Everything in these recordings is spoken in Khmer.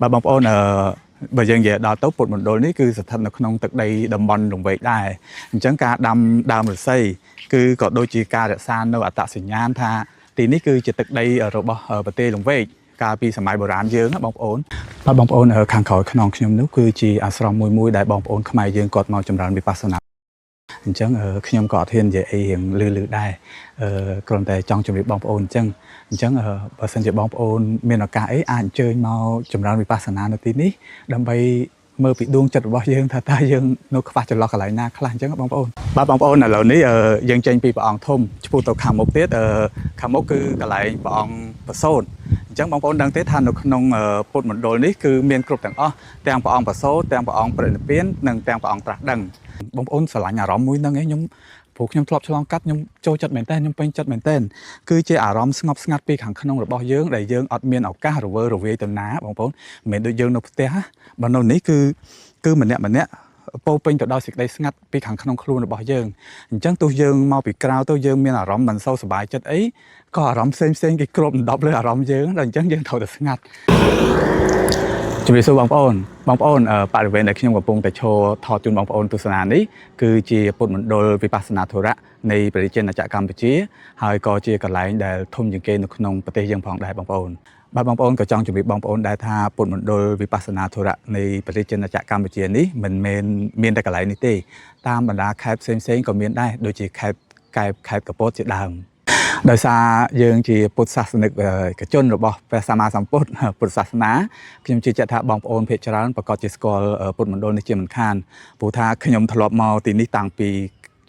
បាទបងប្អូនអឺបើយើងនិយាយដល់ទៅពុទ្ធមណ្ឌលនេះគឺស្ថិតនៅក្នុងទឹកដីតំបន់លង្វែកដែរអញ្ចឹងការដាំដើមឫស្សីគឺក៏ដូចជាការរក្សានៅអត្តសញ្ញាណថាទីនេះគឺជាទឹកដីរបស់ប្រទេសលង្វែកកាលពីសម័យបុរាណយើងណាបងប្អូនបាទបងប្អូនខាងក្រោយខ្នងខ្ញុំនោះគឺជាអាស្រមមួយមួយដែលបងប្អូនខ្មែរយើងគាត់មកចម្រើនវិបស្សនាអញ្ចឹងខ្ញុំក៏អត់ហ៊ាននិយាយអីរៀងលឺលឺដែរអឺគ្រាន់តែចង់ជម្រាបបងប្អូនអញ្ចឹងអញ្ចឹងបើសិនជាបងប្អូនមានឱកាសអីអាចអញ្ជើញមកចម្រើនវិបស្សនានៅទីនេះដើម្បីមើលពីដួងចិត្តរបស់យើងថាតើយើងនៅខ្វះចន្លោះកន្លែងណាខ្លះអញ្ចឹងបងប្អូនបាទបងប្អូនឥឡូវនេះយើងចេញពីព្រះអង្គធំឆ្ពោះទៅខាងមុខទៀតខាងមុខគឺកន្លែងព្រះអង្គប្រសូតអញ្ចឹងបងប្អូនដឹងទេថានៅក្នុងពុទ្ធមណ្ឌលនេះគឺមានគ្រប់ទាំងអស់ទាំងព្រះអង្គប្រសូតទាំងព្រះអង្គប្រតិនិព្វាននិងទាំងព្រះអង្គត្រាស់ដឹងបងប្អូនស្រឡាញ់អារម្មណ៍មួយហ្នឹងឯងខ្ញុំព្រោះខ្ញុំធ្លាប់ឆ្លងកាត់ខ្ញុំចូលចិត្តមែនតើខ្ញុំពេញចិត្តមែនតើគឺជាអារម្មណ៍ស្ងប់ស្ងាត់ពីខាងក្នុងរបស់យើងដែលយើងអត់មានឱកាសរវើរវាយទៅណាបងប្អូនមិនមែនដូចយើងនៅផ្ទះណាបើនៅនេះគឺម្នាក់ម្នាក់ពោពេញទៅដោយសេចក្តីស្ងាត់ពីខាងក្នុងខ្លួនរបស់យើងអញ្ចឹងទោះយើងមកពីក្រៅទៅយើងមានអារម្មណ៍មិនសូវសប្បាយចិត្តអីក៏អារម្មណ៍ផ្សេងផ្សេងគេគ្របដណ្ដប់លើអារម្មណ៍យើងដល់អញ្ចឹងយើងត្រូវតែស្ងាត់ ជំរាបសួរបងប្អូនបងប្អូនបរិវេណដែលខ្ញុំកំពុងតែឈរថតជូនបងប្អូនទស្សនានេះគឺជាពុទ្ធមណ្ឌលវិបស្សនាធុរៈនៃប្រជាជាតិចក្រកម្ពុជាហើយក៏ជាកន្លែងដែលធំជាងគេនៅក្នុងប្រទេសយើងផងដែរបងប្អូនបាទបងប្អូនក៏ចង់ជម្រាបបងប្អូនដែរថាពុទ្ធមណ្ឌលវិបស្សនាធុរៈនៃប្រជាជាតិចក្រកម្ពុជានេះមិនមែនមានតែកន្លែងនេះទេតាមបណ្ដាខេត្តផ្សេងៗក៏មានដែរដូចជាខេត្តកែបខេត្តកពតជាដើម ដោយសារយើងជាពុទ្ធសាសនិកជនរបស់ព្រះសម្មាសម្ពុទ្ធពុទ្ធសាសនាខ្ញុំជឿជាក់ថាបងប្អូនភាគច្រើនប្រកាសជាស្គាល់ពុទ្ធមណ្ឌលនេះជាមិនខានព្រោះថាខ្ញុំធ្លាប់មកទីនេះតាំងពី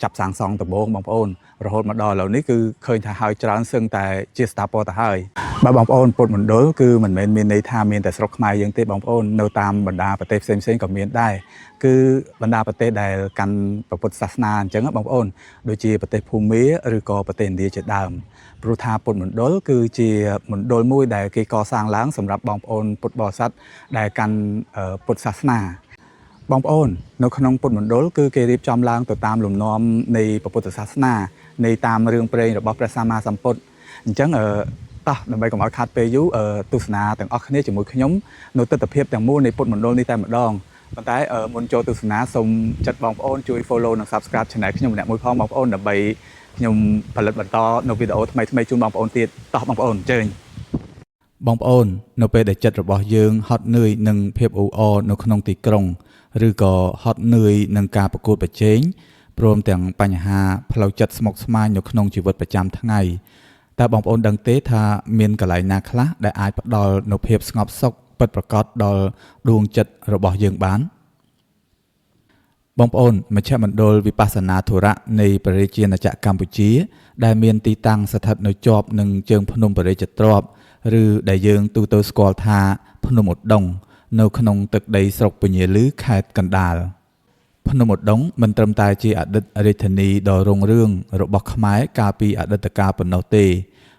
ចាប់សាងសង់ដំបូងបងប្អូនរហូតមកដល់ឥឡូវនេះគឺឃើញថាហើយច្រើនសឹងតែជាស្ថាពរទៅហើយបាទបងប្អូនពុទ្ធមណ្ឌលគឺមិនមែនមានន័យថាមានតែស្រុកខ្មែរយើងទេបងប្អូននៅតាមបណ្ដាប្រទេសផ្សេងៗក៏មានដែរគឺបណ្ដាប្រទេសដែលកាន់ពុទ្ធសាសនាអញ្ចឹងបងប្អូនដូចជាប្រទេសភូមាឬក៏ប្រទេសឥណ្ឌាជាដើមព្រោះថាពុទ្ធមណ្ឌលគឺជាមណ្ឌលមួយដែលគេកសាងឡើងសម្រាប់បងប្អូនពុទ្ធបរិស័ទដែលកាន់ពុទ្ធសាសនា បងប្អូននៅក្នុងពុទ្ធមណ្ឌលគឺគេរៀបចំឡើងទៅតាមលំនាំនៃពុទ្ធសាសនានៃតាមរឿងព្រេងរបស់ព្រះសម្មាសម្ពុទ្ធអញ្ចឹងតោះដើម្បីកុំឲ្យខាតពេលយូរទស្សនាទាំងអស់គ្នាជាមួយខ្ញុំនៅទស្សនវិជ្ជាទាំងមូលនៃពុទ្ធមណ្ឌលនេះតែម្ដងប៉ុន្តែមុនចូលទស្សនាសូមចាត់បងប្អូនជួយ follow និង subscribe channel ខ្ញុំម្នាក់មួយផងបងប្អូនដើម្បីខ្ញុំផលិតបន្តនៅវីដេអូថ្មីៗជូនបងប្អូនទៀតតោះបងប្អូនអញ្ជើញ បងប្អូននៅពេលដែលចិត្តរបស់យើងហត់នឿយនឹងភាពអ៊ូអរនៅក្នុងទីក្រុងឬក៏ហត់នឿយនឹងការប្រកួតប្រជែងព្រមទាំងបញ្ហាផ្លូវចិត្តស្មុគស្មាញនៅក្នុងជីវិតប្រចាំថ្ងៃតើបងប្អូនដឹងទេថាមានកន្លែងណាខ្លះដែលអាចផ្ដល់នូវភាពស្ងប់សុខពិតប្រាកដដល់ដួងចិត្តរបស់យើងបាន បងប្អូនមជ្ឈមណ្ឌលវិបស្សនាធុរៈនៃព្រះរាជាណាចក្រកម្ពុជា ដែលមានទីតាំងស្ថិតនៅជាប់នឹងជើងភ្នំព្រះរាជទ្រព្យឬដែលយើងទូទៅស្គាល់ថាភ្នំឧដុង្គនៅក្នុងទឹកដីស្រុកពញាឮខេត្តកណ្ដាលភ្នំឧដុង្គមិនត្រឹមតែជាអតីតរាជធានីដ៏រុងរឿងរបស់ខ្មែរកាលពីអតីតកាលប៉ុណ្ណោះទេ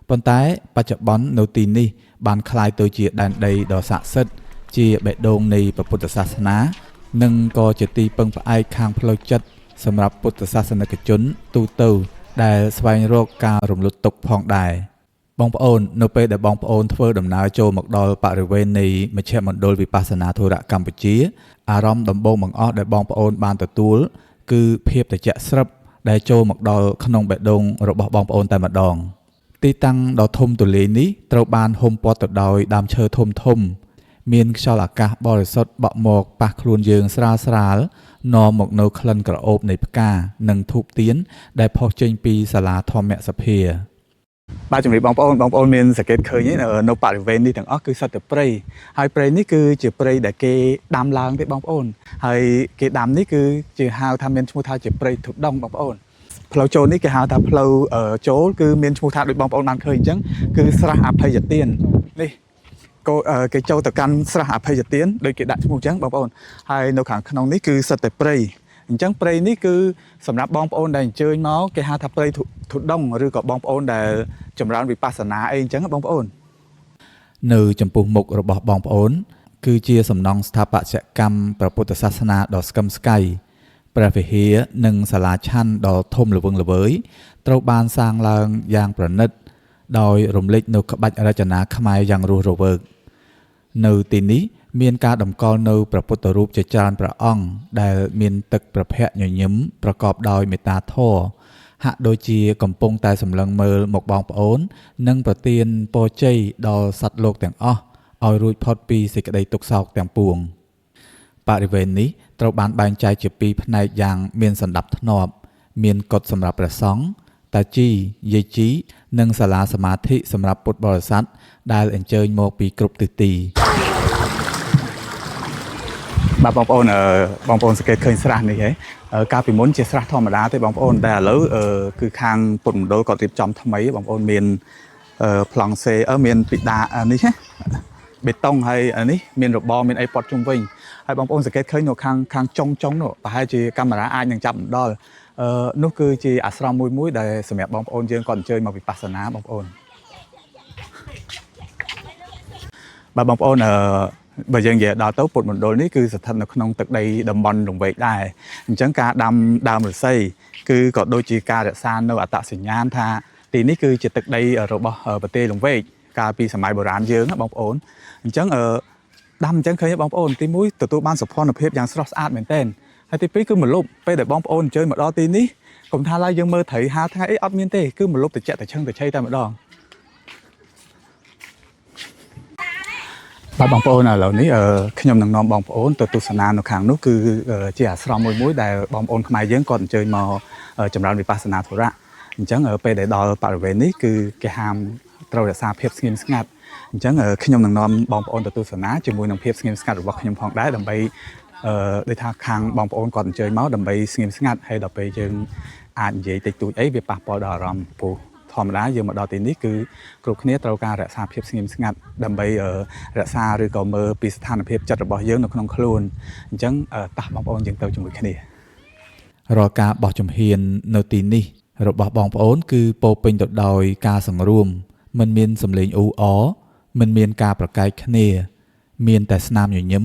ប៉ុន្តែបច្ចុប្បន្ននៅទីនេះបានក្លាយទៅជាដែនដីដ៏ស័ក្តិសិទ្ធិជាបេះដូងនៃព្រះពុទ្ធសាសនា និងក៏ជាទីពឹងផ្អែកខាងផ្លូវចិត្តសម្រាប់ពុទ្ធសាសនិកជនទូទៅដែលស្វែងរកការរំលត់ទុក្ខផងដែរបងប្អូននៅពេលដែលបងប្អូនធ្វើដំណើរចូលមកដល់បរិវេណនៃមជ្ឈមណ្ឌលវិបស្សនាធុរៈកម្ពុជាអារម្មណ៍ដំបូងបង្អស់ដែលបងប្អូនបានទទួលគឺភាពត្រជាក់ស្រឹបដែលចូលមកដល់ក្នុងបេះដូងរបស់បងប្អូនតែម្ដងទីតាំងដ៏ធំទូលាយនេះត្រូវបានហ៊ុមព័ទ្ធទៅដោយដើមឈើធំធំ មានខ្យល់អាកាសបរិសុទ្ធបក់មកប៉ះខ្លួនយើងស្រាលស្រាលនាំមកនូវក្លិនក្រអូបនៃផ្កានិងធូបទៀនដែលផុសចេញពីសាលាធម្មសភាបាទជំរាបបងប្អូនបងប្អូនមានសង្កេតឃើញទេនៅបរិវេណនេះទាំងអស់គឺសុទ្ធតែព្រៃហើយព្រៃនេះគឺជាព្រៃដែលគេដាំឡើងទេបងប្អូនហើយគេដាំនេះគឺជាហៅថាមានឈ្មោះថាជាព្រៃធុដងបងប្អូនផ្លូវចូលនេះគេហៅថាផ្លូវចូលគឺមានឈ្មោះថាដូចបងប្អូនបានឃើញអញ្ចឹងគឺស្រះអភ័យទាននេះ ក៏គេចូលទៅកាន់ស្រះអភ័យទានដូចគេដាក់ឈ្មោះអញ្ចឹងបងប្អូនហើយនៅខាងក្នុងនេះគឺសុទ្ធតែព្រៃអញ្ចឹងព្រៃនេះគឺសម្រាប់បងប្អូនដែលអញ្ជើញមកគេហៅថាព្រៃធុដងឬក៏បងប្អូនដែលចម្រើនវិបស្សនាអីអញ្ចឹងបងប្អូននៅចំពោះមុខរបស់បងប្អូន គឺជាសំណង់ស្ថាបត្យកម្មព្រះពុទ្ធសាសនាដ៏ស្កឹមស្កៃព្រះវិហារនិងសាលាឆាន់ដ៏ធំល្វឹងល្វើយត្រូវបានសាងឡើងយ៉ាងប្រណិត ដោយរំលេចនូវក្បាច់រចនាខ្មែរយ៉ាងរស់រវើកនៅទីនេះ មានការតម្កល់នៅព្រះពុទ្ធរូបជាច្រើនព្រះអង្គដែលមានទឹកព្រះភ័ក្ត្រញញឹមប្រកបដោយមេត្តាធម៌ហាក់ដូចជាកំពុងតែសម្លឹងមើលមកបងប្អូន និងប្រទានពរជ័យដល់សត្វលោកទាំងអស់ឲ្យរួចផុតពីសេចក្តីទុក្ខសោកទាំងពួងបរិវេណនេះត្រូវបានបែងចែកជាពីរផ្នែកយ៉ាងមានសណ្ដាប់ធ្នាប់ មានកុដិសម្រាប់ព្រះសង្ឃតាជីយាយជីនិងសាលាសមាធិសម្រាប់ពុទ្ធបរិស័ទដែលអញ្ជើញមកពីគ្រប់ទិសទី បាទបងប្អូនអឺបងប្អូនសង្កេតឃើញស្រះនេះហ៎អឺកាលពីមុនជាស្រះធម្មតាទេបងប្អូនតែឥឡូវអឺគឺខាងពុទ្ធមណ្ឌលគាត់រៀបចំថ្មីបងប្អូនមានអឺប្លង់សេអឺមានពិដាអានេះណាបេតុងហើយអានេះមានរបងមានអីព័ទ្ធជុំវិញហើយបងប្អូនសង្កេតឃើញនៅខាងខាងចុងចុងនោះប្រហែលជាកាមេរ៉ាអាចនឹងចាប់មិនដល់អឺនោះគឺជាអាស្រមមួយមួយដែលសម្រាប់បងប្អូនយើងគាត់អញ្ជើញមកវិបស្សនាបងប្អូន បាទបងប្អូនអឺបើយើងនិយាយដល់ទៅពុទ្ធមណ្ឌលនេះគឺស្ថិតនៅក្នុងទឹកដីតំបន់រង្វេកដែរអញ្ចឹងការដាំដើមឫស្សីគឺក៏ដូចជាការរក្សានៅអត្តសញ្ញាណថាទីនេះគឺជាទឹកដីរបស់ប្រទេសរង្វេកកាលពីសម័យបុរាណយើងណាបងប្អូនអញ្ចឹងអឺដាំអញ្ចឹងឃើញទេបងប្អូនទីមួយទទួលបានសោភ័ណភាពយ៉ាងស្រស់ស្អាតមែនទែនហើយទីពីរគឺម្លប់ពេលដែលបងប្អូនអញ្ជើញមកដល់ទីនេះកុំថាឡើយយើងមើលត្រីហាលថ្ងៃអីអត់មានទេគឺម្លប់ត្រជាក់ត្រឈឹងត្រឆៃតែម្ដង បាទបងប្អូនឥឡូវនេះអឺខ្ញុំនឹងនាំបងប្អូនទៅទស្សនានៅខាងនោះគឺជាអាស្រមមួយមួយដែលបងប្អូនខ្មែរយើងគាត់អញ្ជើញមកចម្រើនវិបស្សនាធុរៈអញ្ចឹងពេលដែលដល់បរិវេណនេះគឺគេហាមត្រូវរក្សាភាពស្ងៀមស្ងាត់អញ្ចឹងខ្ញុំនឹងនាំបងប្អូនទៅទស្សនាជាមួយនឹងភាពស្ងៀមស្ងាត់របស់ខ្ញុំផងដែរដើម្បីអឺដូចថាខាងបងប្អូនគាត់អញ្ជើញមកដើម្បីស្ងៀមស្ងាត់ហើយដល់ពេលយើងអាចនិយាយតិចតួចអីវាប៉ះពាល់ដល់អារម្មណ៍ព្រោះ ធម្មតាយើងមកដល់ទីនេះគឺគ្រប់គ្នាត្រូវការរក្សាភាពស្ងៀមស្ងាត់ដើម្បីអឺរក្សាឬក៏មើលពីស្ថានភាពចិត្តរបស់យើងនៅក្នុងខ្លួនអញ្ចឹងអឺតោះបងប្អូនយើងទៅជាមួយគ្នា រាល់ការបោះជំហាននៅទីនេះ របស់បងប្អូនគឺពោរពេញទៅដោយការសង្រួម មិនមានសម្លេងអ៊ូអរមិនមានការប្រកែកគ្នា មានតែស្នាមញញឹម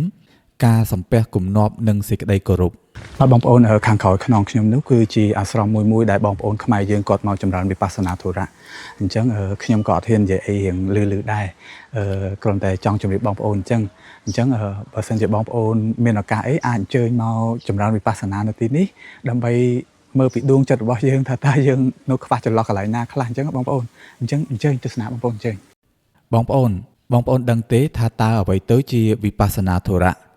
ការសំពះគំនាប់និងសេចក្តីគោរព បាទបងប្អូនអឺខាងក្រោយខ្នងខ្ញុំនោះគឺជាអាស្រមមួយមួយដែលបងប្អូនខ្មែរយើងគាត់មកចម្រើនវិបស្សនាធុរៈអញ្ចឹងអឺខ្ញុំក៏អត់ហ៊ាននិយាយអីរៀងលឺលឺដែរអឺគ្រាន់តែចង់ជម្រាបបងប្អូនអញ្ចឹងអញ្ចឹងអឺបើសិនជាបងប្អូនមានឱកាសអីអាចអញ្ជើញមកចម្រើនវិបស្សនានៅទីនេះដើម្បីមើលពីដួងចិត្តរបស់យើងថាតើយើងនៅខ្វះចន្លោះកន្លែងណាខ្លះអញ្ចឹងបងប្អូនអញ្ចឹងអញ្ជើញទស្សនាបងប្អូនអញ្ជើញ បងប្អូនបងប្អូនដឹងទេថាតើអ្វីទៅជាវិបស្សនាធុរៈ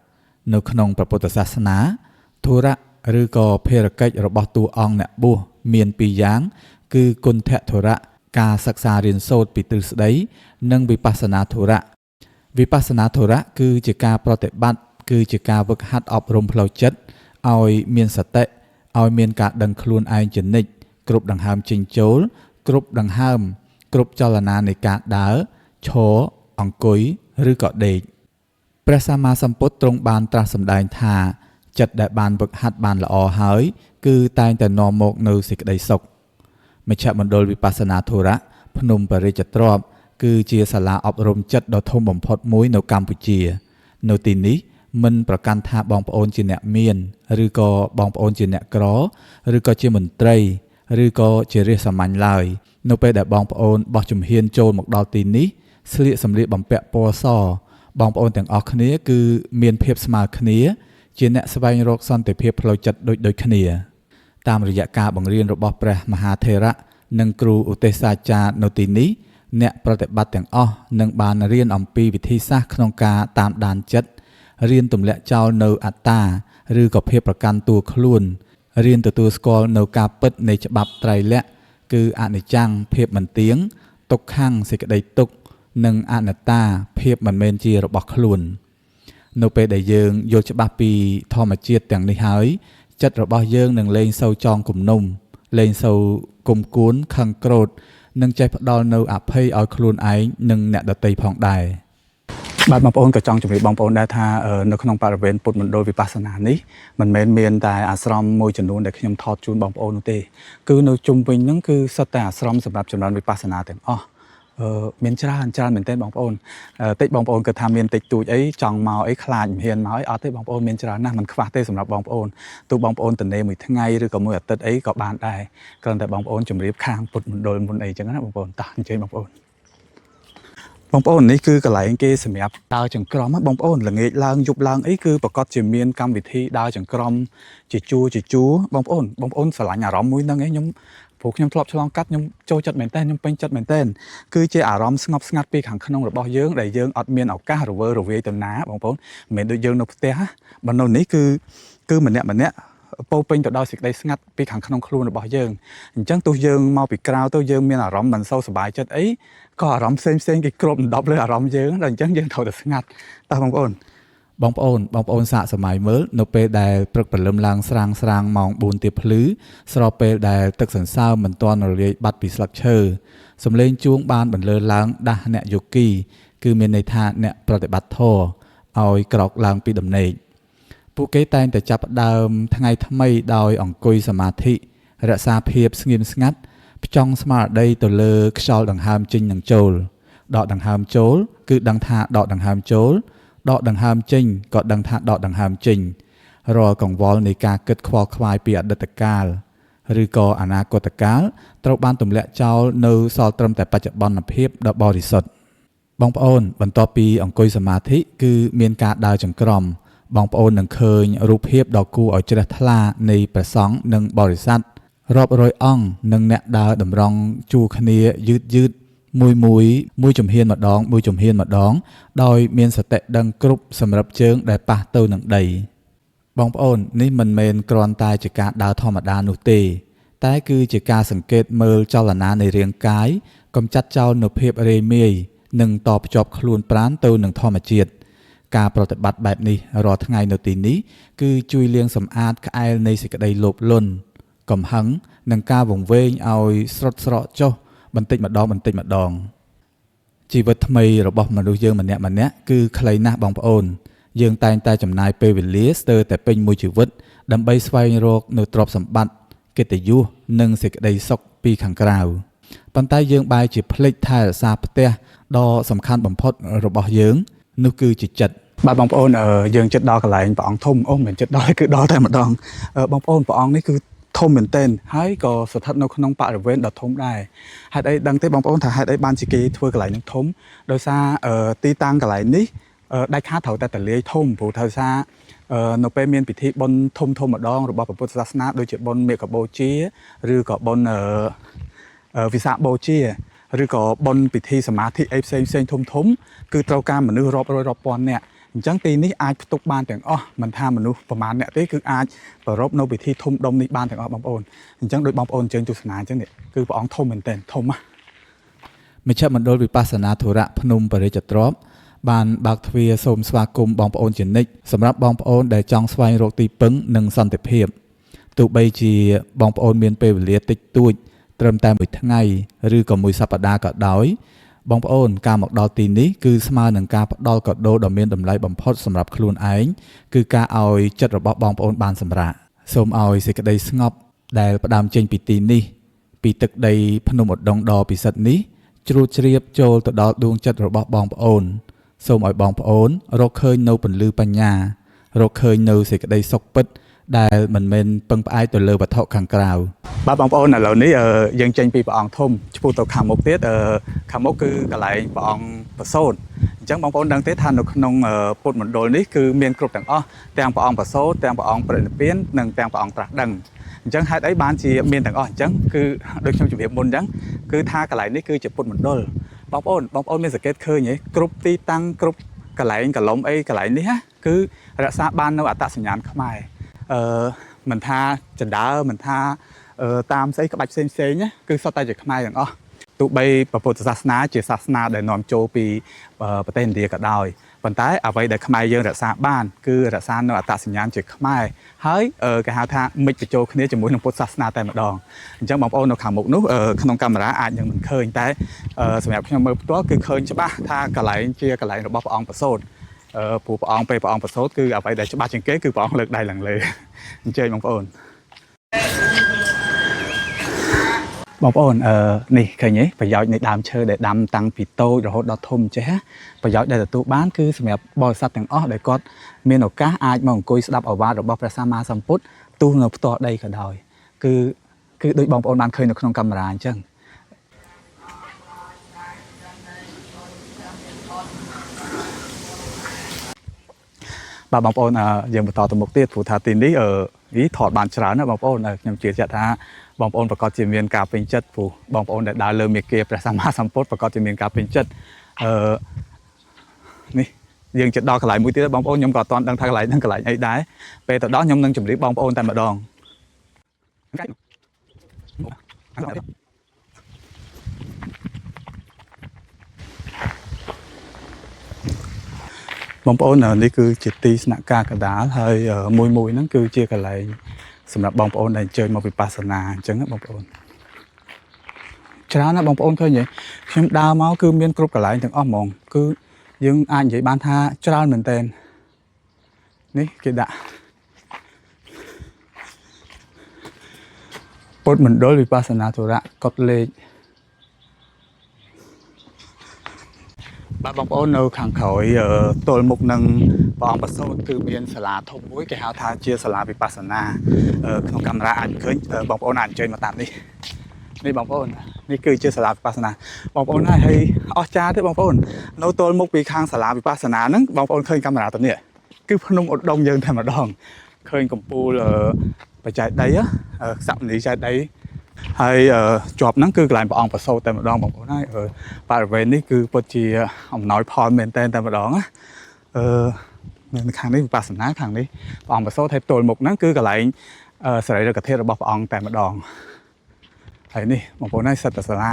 នៅក្នុងព្រះពុទ្ធសាសនាធុរៈឬក៏ភារកិច្ចរបស់តួអង្គអ្នកបួសមានពីរយ៉ាង គឺគន្ធធុរៈការសិក្សារៀនសូត្រពីទ្រឹស្ដី និងវិបស្សនាធុរៈវិបស្សនាធុរៈគឺជាការប្រតិបត្តិគឺជាការវឹកហាត់អប់រំផ្លូវចិត្តឲ្យមានសតិឲ្យមានការដឹងខ្លួនឯងជានិច្ចគ្រប់ដង្ហើមចេញចូល គ្រប់ដង្ហើម គ្រប់ចលនានៃការដើរឈរអង្គុយឬក៏ដេកព្រះសម្មាសម្ពុទ្ធទ្រង់បានត្រាស់សម្ដែងថាចិត្តដែលបានវឹកហាត់បានល្អហើយ គឺតែងតែនាំមកនូវសេចក្តីសុខមជ្ឈមណ្ឌលវិបស្សនាធុរៈភ្នំបរិជ្ជទ្រព្យគឺជាសាលាអប់រំចិត្តដ៏ធំបំផុតមួយនៅកម្ពុជា នៅទីនេះមិនប្រកាន់ថាបងប្អូនជាអ្នកមានឬក៏បងប្អូនជាអ្នកក្រឬក៏ជាមន្ត្រីឬក៏ជារាស្ត្រសាមញ្ញឡើយនៅពេលដែលបងប្អូនបោះជំហានចូលមកដល់ទីនេះស្លៀកសម្លៀកបំពាក់ពណ៌សបងប្អូនទាំងអស់គ្នាគឺមានភាពស្មើគ្នា ជាអ្នកស្វែងរកសន្តិភាពផ្លូវចិត្តដូចៗគ្នា តាមរយៈការបង្រៀនរបស់ព្រះមហាថេរៈនិងគ្រូឧទេសសាចារ្យនៅទីនេះអ្នកប្រតិបត្តិទាំងអស់នឹងបានរៀនអំពីវិធីសាស្ត្រក្នុងការតាមដានចិត្តរៀនទម្លាក់ចោលនៅអត្តាឬក៏ភាពប្រកាន់តួខ្លួនរៀនទទួលស្គាល់នៅការពិតនៃច្បាប់ត្រៃលក្ខណ៍គឺអនិច្ចំភាពមិនទៀងទុក្ខំសេចក្តីទុក្ខនិងអនត្តាភាពមិនមែនជារបស់ខ្លួន នៅពេលដែលយើងយល់ច្បាស់ពីធម្មជាតិទាំងនេះហើយចិត្តរបស់យើងនឹងលែងសូវចងគំនុំលែងសូវគុំគួនខឹងក្រោធនិងចេះផ្ដល់នៅអភ័យឲ្យខ្លួនឯងនិងអ្នកដទៃផងដែរ បាទបងប្អូនក៏ចង់ជម្រាបបងប្អូនដែរថាអឺនៅក្នុងបរិវេណពុទ្ធមណ្ឌលវិបស្សនានេះមិនមែនមានតែអាស្រមមួយចំនួនដែលខ្ញុំថតជូនបងប្អូននោះទេគឺនៅជុំវិញហ្នឹងគឺសុទ្ធតែអាស្រមសម្រាប់ចម្រើនវិបស្សនាទាំងអស់អឺមានច្រើនច្រើនមែនទែនបងប្អូនអឺតិចបងប្អូនគិតថាមានតិចតួចអីចង់មកអីខ្លាចមិនហ៊ានមកអីអត់ទេបងប្អូនមានច្រើនណាស់មិនខ្វះទេសម្រាប់បងប្អូនទោះបងប្អូនតនេមួយថ្ងៃឬក៏មួយអាទិត្យអីក៏បានដែរគ្រាន់តែបងប្អូនជម្រាបខាងពុទ្ធមណ្ឌលមុនអីចឹងណាបងប្អូនតោះអញ្ជើញបងប្អូន បងប្អូននេះគឺកន្លែងគេសម្រាប់ដើរចង្ក្រមណាបងប្អូនល្ងាចឡើងយប់ឡើងអីគឺប្រកាសជាមានកម្មវិធីដើរចង្ក្រមជាជួរជាជួរបងប្អូនបងប្អូនស្រឡាញ់អារម្មណ៍មួយហ្នឹងឯងខ្ញុំព្រោះខ្ញុំធ្លាប់ឆ្លងកាត់ខ្ញុំចូលចិត្តមែនតើខ្ញុំពេញចិត្តមែនតើគឺជាអារម្មណ៍ស្ងប់ស្ងាត់ពីខាងក្នុងរបស់យើងដែលយើងអត់មានឱកាសរវើរវាយទៅណាបងប្អូនមិនមែនដូចយើងនៅផ្ទះណាបើនៅនេះគឺម្នាក់ម្នាក់ពោពេញទៅដោយសេចក្តីស្ងាត់ពីខាងក្នុងខ្លួនរបស់យើងអញ្ចឹងទោះយើងមកពីក្រៅទៅយើងមានអារម្មណ៍មិនសូវសប្បាយចិត្តអីក៏អារម្មណ៍ផ្សេងផ្សេងៗគេគ្របដណ្ដប់លើអារម្មណ៍យើងដល់អញ្ចឹងយើងត្រូវតែស្ងាត់តើបងប្អូន បងប្អូនបងប្អូនសាកសម័យមើលនៅពេលដែលព្រឹកព្រលឹមឡើងស្រាងស្រាងម៉ោង4ទៀបភ្លឺស្របពេលដែលទឹកសន្សើមមិនទាន់រលាយបាត់ពីស្លឹកឈើសំឡេងជួងបានបន្លឺឡើងដាស់អ្នកយោគីគឺមានន័យថាអ្នកប្រតិបត្តិធម៌ឲ្យក្រោកឡើងពីដំណេកពួកគេតែងតែចាប់ផ្ដើមថ្ងៃថ្មីដោយអង្គុយសមាធិរក្សាភាពស្ងៀមស្ងាត់ផ្ចង់ស្មារតីទៅលើខ្យល់ដង្ហើមចេញនិងចូលដកដង្ហើមចូលគឺដឹងថាដកដង្ហើមចូល ដកដង្ហើមចេញក៏ដឹងថាដកដង្ហើមចេញរាល់កង្វល់នៃការគិតខ្វល់ខ្វាយពីអតីតកាលឬក៏អនាគតកាលត្រូវបានទម្លាក់ចោលនៅសល់ត្រឹមតែបច្ចុប្បន្នភាពដ៏បរិសុទ្ធបងប្អូនបន្ទាប់ពីអង្គុយសមាធិគឺមានការដើរចង្ក្រមបងប្អូននឹងឃើញរូបភាពដ៏គួរឲ្យជ្រះថ្លានៃព្រះសង្ឃនិងបរិស័ទរាប់រយអង្គនិងអ្នកដើរតម្រង់ជួរគ្នាយឺតយឺតមួយមួយមួយជំហានម្ដងមួយជំហានម្ដងដោយមានសតិដឹងគ្រប់សម្រាប់ជើងដែលប៉ះទៅនឹងដីបងប្អូននេះមិនមែនគ្រាន់តែជាការដើរធម្មតានោះទេតែគឺជាការសង្កេតមើលចលនានៃរាងកាយកម្ចាត់ចោលនូវភាពរេមាយនិងតភ្ជាប់ខ្លួនប្រាណទៅនឹងធម្មជាតិការប្រតិបត្តិបែបនេះរាល់ថ្ងៃនៅទីនេះគឺជួយលាងសម្អាតក្អែលនៃសេចក្តីលោភលន់កំហឹងនិងការវង្វេងឲ្យស្រុតស្រកចុះបន្តិចម្ដងបន្តិចម្ដងជីវិតថ្មីរបស់មនុស្សយើងម្នាក់ម្នាក់គឺខ្លីណាស់បងប្អូនយើងតែងតែចំណាយពេលវេលាស្ទើរតែពេញមួយជីវិតដើម្បីស្វែងរកនូវទ្រព្យសម្បត្តិកិត្តិយសនិងសេចក្តីសុខពីខាងក្រៅប៉ុន្តែយើងបែរជាភ្លេចថែរក្សាផ្ទះដ៏សំខាន់បំផុតរបស់យើងនោះគឺជាចិត្ត បាទបងប្អូនយើងចិត្តដល់កន្លែងព្រះអង្គធំអូមិនមែនចិត្តដល់គឺដល់តែម្ដងបងប្អូនព្រះអង្គនេះគឺធំមែនទែនហើយក៏ស្ថិតនៅក្នុងបរិវេណដ៏ធំដែរហេតុអីដឹងទេបងប្អូនថាហេតុអីបានជាគេធ្វើកន្លែងនេះធំដោយសារទីតាំងកន្លែងនេះដាច់ខាតត្រូវតែតលាយធំព្រោះថាសារនៅពេលមានពិធីបុណ្យធំធំម្ដងរបស់ព្រះពុទ្ធសាសនាដូចជាបុណ្យមេកបូជាឬក៏បុណ្យវិសាខបូជាឬក៏បុណ្យពិធីសមាធិអីផ្សេងផ្សេងធំធំគឺត្រូវការមនុស្សរាប់រយរាប់ពាន់នាក់អញ្ចឹងទីនេះអាចផ្ទុកបានទាំងអស់មិនថាមនុស្សប្រមាណអ្នកទេគឺអាចប្រារព្ធនៅពិធីធំដុំនេះបានទាំងអស់បងប្អូនអញ្ចឹងដោយបងប្អូនអញ្ជើញទស្សនាអញ្ចឹងនេះគឺព្រះអង្គធំមែនទែនធំណាស់ មជ្ឈមណ្ឌលវិបស្សនាធុរៈភ្នំបរិជ្ជទ្រព្យបានបើកទ្វារសូមស្វាគមន៍បងប្អូនជានិច្ចសម្រាប់បងប្អូនដែលចង់ស្វែងរកទីពឹងនិងសន្តិភាពទោះបីជាបងប្អូនមានពេលវេលាតិចតួចត្រឹមតែមួយថ្ងៃឬក៏មួយសប្តាហ៍ក៏ដោយបងប្អូនការមកដល់ទីនេះគឺស្មើនឹងការផ្ដល់កាដូដ៏មានតម្លៃបំផុតសម្រាប់ខ្លួនឯងគឺការឲ្យចិត្តរបស់បងប្អូនបានសម្រាកសូមឲ្យសេចក្តីស្ងប់ដែលផ្ដើមចេញពីទីនេះពីទឹកដីភ្នំឧដុង្គដ៏ពិសិដ្ឋនេះជ្រួតជ្រាបចូលទៅដល់ដួងចិត្តរបស់បងប្អូនសូមឲ្យបងប្អូនរកឃើញនៅពន្លឺបញ្ញារកឃើញនៅសេចក្តីសុខពិតដែលមិនមែនពឹងផ្អែកទៅលើវត្ថុខាងក្រៅ បាទបងប្អូនឥឡូវនេះយើងចេញពីព្រះអង្គធំឆ្ពោះទៅខាងមុខទៀតខាងមុខគឺកន្លែងព្រះអង្គប្រសូតអញ្ចឹងបងប្អូនដឹងទេថានៅក្នុងពុទ្ធមណ្ឌលនេះគឺមានគ្រប់ទាំងអស់ទាំងព្រះអង្គប្រសូតទាំងព្រះអង្គប្រតិនិព្វាននិងទាំងព្រះអង្គត្រាស់ដឹងអញ្ចឹងហេតុអីបានជាមានទាំងអស់អញ្ចឹងគឺដូចខ្ញុំជម្រាបមុនអញ្ចឹងគឺថាកន្លែងនេះគឺជាពុទ្ធមណ្ឌលបងប្អូនបងប្អូនមានសង្កេតឃើញទេគ្រប់ទីតាំងគ្រប់កន្លែងកន្លុំអីកន្លែងនេះណាគឺរក្សាបាននៅអត្តសញ្ញាណខ្មែរអឺមិនថាចណ្ដើមិនថាតាមស្អីក្បាច់ផ្សេងផ្សេងណាគឺសុទ្ធតែជាខ្មែរទាំងអស់ទោះបីព្រះពុទ្ធសាសនាជាសាសនាដែលនាំចូលពីប្រទេសឥណ្ឌាក៏ដោយប៉ុន្តែអ្វីដែលខ្មែរយើងរក្សាបានគឺរក្សានៅអត្តសញ្ញាណជាខ្មែរហើយគេហៅថាមិចបញ្ចូលគ្នាជាមួយនឹងពុទ្ធសាសនាតែម្ដងអញ្ចឹងបងប្អូននៅខាងមុខនោះក្នុងកាមេរ៉ាអាចនឹងមិនឃើញតែសម្រាប់ខ្ញុំមើលផ្ទាល់គឺឃើញច្បាស់ថាកន្លែងជាកន្លែងរបស់ព្រះអង្គប្រសូតព្រោះព្រះអង្គពេលព្រះអង្គប្រសូតគឺអ្វីដែលច្បាស់ជាងគេគឺព្រះអង្គលើកដៃឡើងលើអញ្ជើញបងប្អូន បងប្អូននេះឃើញទេប្រយោជន៍នៃដើមឈើដែលដាំតាំងពីតូចរហូតដល់ធំចេះណាប្រយោជន៍ដែលទទួលបានគឺសម្រាប់បរិស័ទទាំងអស់ដែលគាត់មានឱកាសអាចមកអង្គុយស្ដាប់ឱវាទរបស់ព្រះសម្មាសម្ពុទ្ធទោះនៅផ្ទាល់ដីក៏ដោយគឺគឺដូចបងប្អូនបានឃើញនៅក្នុងកាមេរ៉ាអញ្ចឹង បាទបងប្អូនអឺយើងបន្តទៅមុខទៀតព្រោះថាទីនេះអឺអីថតបានច្រើនណាស់បងប្អូនអឺខ្ញុំជឿជាក់ថាបងប្អូនប្រកាសជាមានការពេញចិត្តព្រោះបងប្អូនដែលដើរលើមាគ៌ាព្រះសម្មាសម្ពុទ្ធប្រកាសជាមានការពេញចិត្តអឺនេះយើងជិតដល់កន្លែងមួយទៀតបងប្អូនខ្ញុំក៏អត់ទាន់ដឹងថាកន្លែងហ្នឹងកន្លែងអីដែរពេលទៅដល់ខ្ញុំនឹងជម្រាបបងប្អូនតែម្ដង បងប្អូននេះគឺជាទីស្នាក់ការកណ្ដាលហើយមួយមួយហ្នឹងគឺជាកន្លែងសម្រាប់បងប្អូនដែលអញ្ជើញមកវិបស្សនាអញ្ចឹងណាបងប្អូនច្រើនណាស់បងប្អូនឃើញទេខ្ញុំដើរមកគឺមានគ្រប់កន្លែងទាំងអស់ហ្មងគឺយើងអាចនិយាយបានថាច្រើនមែនទែននេះគេដាក់ពុទ្ធមណ្ឌលវិបស្សនាធុរៈកត់លេខ បាទបងប្អូននៅខាងក្រោយអឺទល់មុខនឹងព្រះអង្គប្រសូតគឺមានសាលាធំមួយគេហៅថាជាសាលាវិបស្សនាអឺក្នុងកាមេរ៉ាអាចឃើញអឺបងប្អូនអាចអញ្ជើញមកតាមនេះនេះបងប្អូននេះគឺជាសាលាវិបស្សនាបងប្អូនហើយហើយអស្ចារ្យទេបងប្អូននៅទល់មុខពីខាងសាលាវិបស្សនាហ្នឹងបងប្អូនឃើញកាមេរ៉ាទៅនេះគឺភ្នំឧត្តមយើងតែម្ដងឃើញកំពូលអឺបច្ច័យដីអឺស័ក្តិនីចេតី ហើយអឺជាប់ហ្នឹងគឺកន្លែងព្រះអង្គប្រសូតតែម្ដងបងប្អូនហើយអឺបរិវេណនេះគឺពិតជាអំណោយផលមែនទែនតែម្ដងណាអឺនៅខាងនេះវិបស្សនាខាងនេះព្រះអង្គប្រសូតហើយទល់មុខហ្នឹងគឺកន្លែងអឺសរីរិកធាតុរបស់ព្រះអង្គតែម្ដងហើយនេះបងប្អូនហើយសិតតែសាលា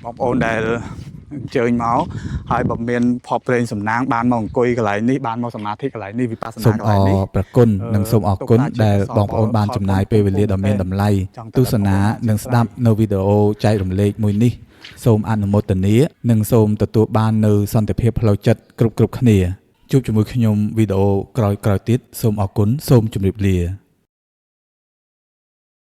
បងប្អូនដែលអញ្ជើញមកហើយបើមានភពព្រេងសំណាងបានមកអង្គុយកន្លែងនេះបានមកសមាធិកន្លែងនេះវិបស្សនា សូមក ន្លែងនេះ អរព្រះគុណនិងសូមអរគុណដែលបងប្អូនបានចំណាយពេលវេលាដ៏មានតម្លៃទស្សនានិងស្ដាប់នៅវីដេអូចែករំលែកមួយនេះសូមអនុមោទនានិងសូមទទួលបាននូវសន្តិភាពផ្លូវចិត្តគ្រប់ៗគ្នាជួបជាមួយខ្ញុំវីដេអូក្រោយៗទៀតសូមអរគុណសូមជម្រាបលា។